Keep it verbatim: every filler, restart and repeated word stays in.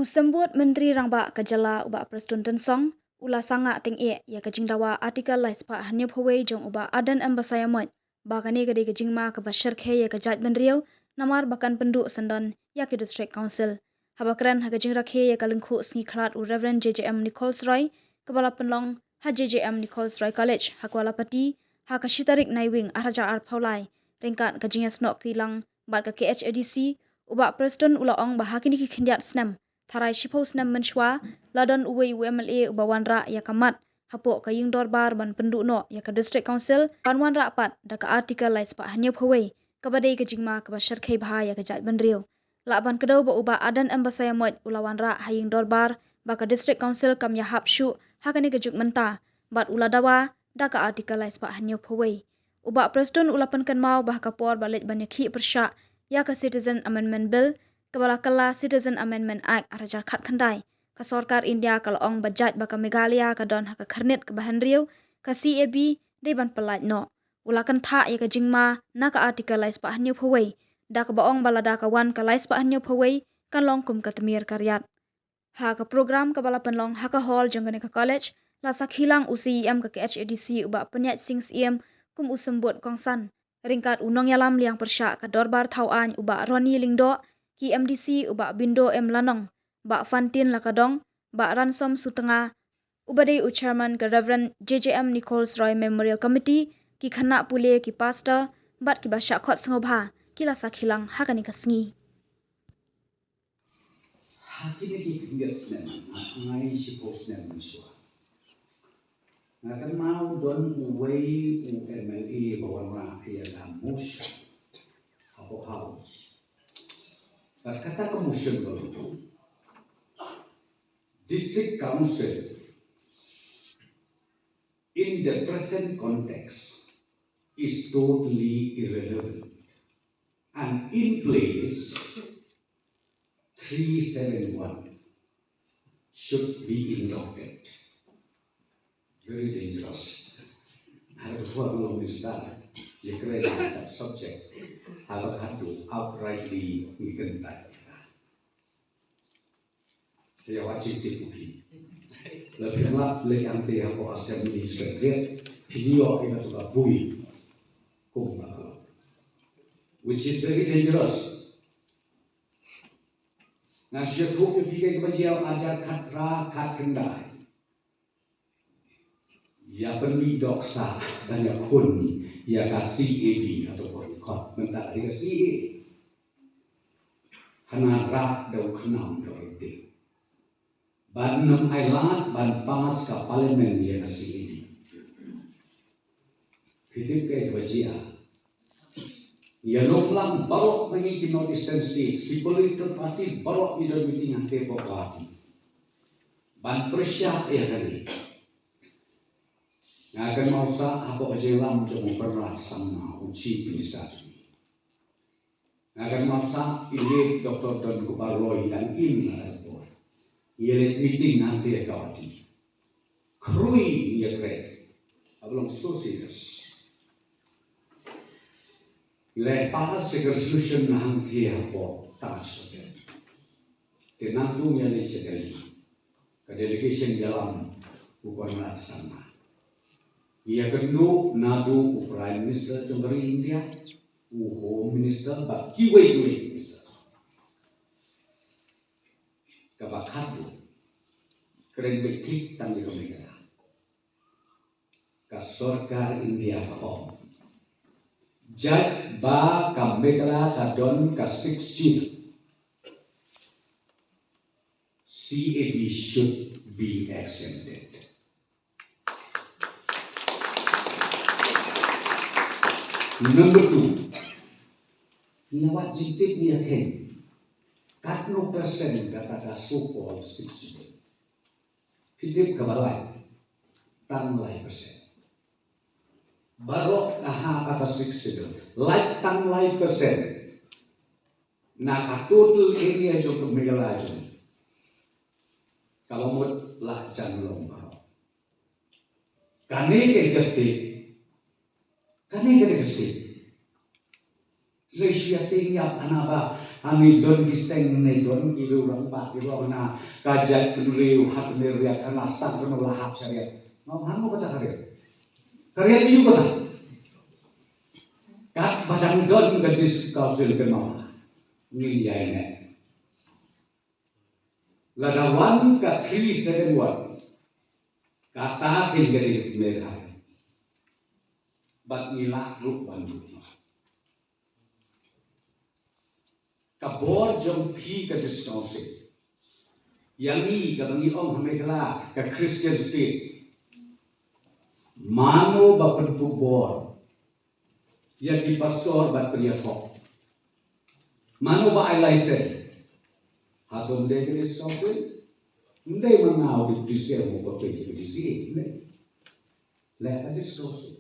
U Symbud Myntri Rangbah ka jylla u Bah Prestone Tynsong u la sangeh tyngeh ïa ka jingdawa Article lai spah hynñiew phew wei jong u Bah Ardent M Basaiawmoit ba kane ka dei ka jingma kaba shyrkhei ïa ka jaitbynriew namar ba kan pynduh syndon ïa ki District Council. Haba kren ha ka jingrakhe ïa ka lyngkhuh sngi khlad u Reverend J J M Nichols Roy kaba la pynlong ha J J M Nichols Roy College ha Kwalapati ha ka shi tarik Naiwieng ar hajar arphew lai ryngkat ka jingïasnoh kti lang bad ka K H A D C, u Bah Prestone u la ong ba ha kine ki khyndiat snem, tharai shiphew snem mynshuwa, la don uwei u M L A uba wanrah ïa ka mat hapoh ka ïing dorbar ban pynduh noh ïa ka District Council, ban wanrah pat da ka Article lai spah hynñiew phew wei kaba dei ka jingma kaba shyrkhei bha ïa ka jaitbynriew. Lah ban kdew ba u Bah Ardent M Basaiawmoit u la wanrah ha ïing dorbar ba ka District Council kam ïahap shuh ha kane ka juk mynta bad u la dawa da ka Article lai spah hynñiew phew wei. U Bah Prestone u la pynkynmaw ba ha ka por ba leit ban ïakhih pyrshah ïa ka Citizen Amendment Bill kaba la kylla Citizen Amendment Act ar hajar khatkhyndai, ka sorkar India ka la ong ba jait ba ka Meghalaya ka don ha ka khyrnit kaba hynriew, ka C A B dei ban pyllait noh. U la kynthah ïa ka jingma na ka Article lai spah hynñiew phew wei da kaba ong ba lada ka wan ka lai spah hynñiew phew wei kan long kum ka tmier ka riat. Ha ka program kaba la pynlong ha ka hall jong kane ka college, la sakhi lang u C E M ka K H A D C u Bah Pynïaid Sing Syiem kum u symbud kongsan, ryngkat u nongïalam liang pyrshah ka dorbar thaw aiñ u Bah Ronnie Lyngdoh, ki M D C u Bah Bindo M Lanong, Bah Fantin Lakadong, Bah Ransom Sutnga, uba dei u chairman ka Reverend J J M Nichols Roy Memorial Committee, ki khynnah pule, ki pastor bad kiba shah khot sngewbha ki la sakhi lang ha kane ka sngi. Ha kine ki khyndiat snem, ha kine shiphew snem mynshuwa, nga kynmaw don uwei u M L A ba wanrah ïa la motion hapoh House. Bad kata ka motion ba la District Council in the present context is totally irrelevant and in place three seven one should be inducted. Very dangerous. Haba ka former minister ïakren ïa kata ka subject, haba ka haduh uprightly ngi kyntait. Sa ïa wat jingtip u phi. La phi lap leit hangtei hapoh Assembly Secretariat, phi ïoh ïa katu ka bui kum ba ka long. Which is very dangerous. Nga shu ïathuh ïa phi kaei kaba jia ha ar hajar khatphra khatkhyndai. Ïa pynmih dohkha ban ïakhun ïa ka C A B, hato por i khot mynta ka dei ka C A A. Hana rah da u khnam da u ryntieng. Ban ym ailad ban pass ka Parliament ïa ka C A B. Phi tip kaei kaba jia? Ïa nongplang baroh na ngi ki North Eastern States, ki political party baroh ngi don meeting hangtei hapoh Guwahati ban pyrshah ïa kane. Nga kynmaw sah hapoh ka jingïalam jong u Conrad Sangma, u Chief Minister jong ngi. Nga kynmaw sah i late Doctor Don Kumar Roy, dang im na ka por. Ngi ïa leit meeting hangtei ha Guwahati. Khrui ngi ïakren. Haba long so serious. Ngi la pass ïa ka resolution na hangtei hapoh Taj Hotel. Te naduh ngi ïaleit sha Delhi, ka delegation ïalam u Conrad Sangma. Ïakynduh naduh u Prime Minister jong ka ri India, u Home Minister bad kiwei kiwei ki minister. Kaba khatduh, kren beit thik tang ïa ka Meghalaya. Ka sorkar India ka ong, jait ba ka Meghalaya ka don ka Sixth Schedule, C A B should be exempted. Number two, ngi ïa wad jingtip, ngi ïa kheiñ katno percent kata ka so-called Sixth Schedule. Phi tip kaba lai? Tang lai percent. Baroh ka ha kata Sixth Schedule, lait tang lai percent na ka total area jong ka Meghalaya jong ngi. Kaba mut la jan long baroh. Kane ka dei ka state, kane ka dei ka state. Dei shu ïa tieng ïa hana ba hangne don ki seng ne don ki riew rangbah ki ong hana ka jaitbynriew ha kane riat hana stang kano la hap sha riat. Ngam hangno kata ka riat. Ka riat aïu kata. Katba dang don ka District Council kano ngin ïai ne. Lada wan ka three seven one kata phin ka dei ka tymmen hai. Bad ngi lah ruh ban ruh. Ka bor jong phi ka District Council. Ïa ngi kaba ngi ong ha Meghalaya ka Christian State. Mano ba pynkup bor ïa ki pastor bad pynïasoh? Mano ba ai license? Hato ym dei ka District Council? Ym dei mano u Deputy C M u ba pynkup ka D C, ym dei. Leh ka District Council.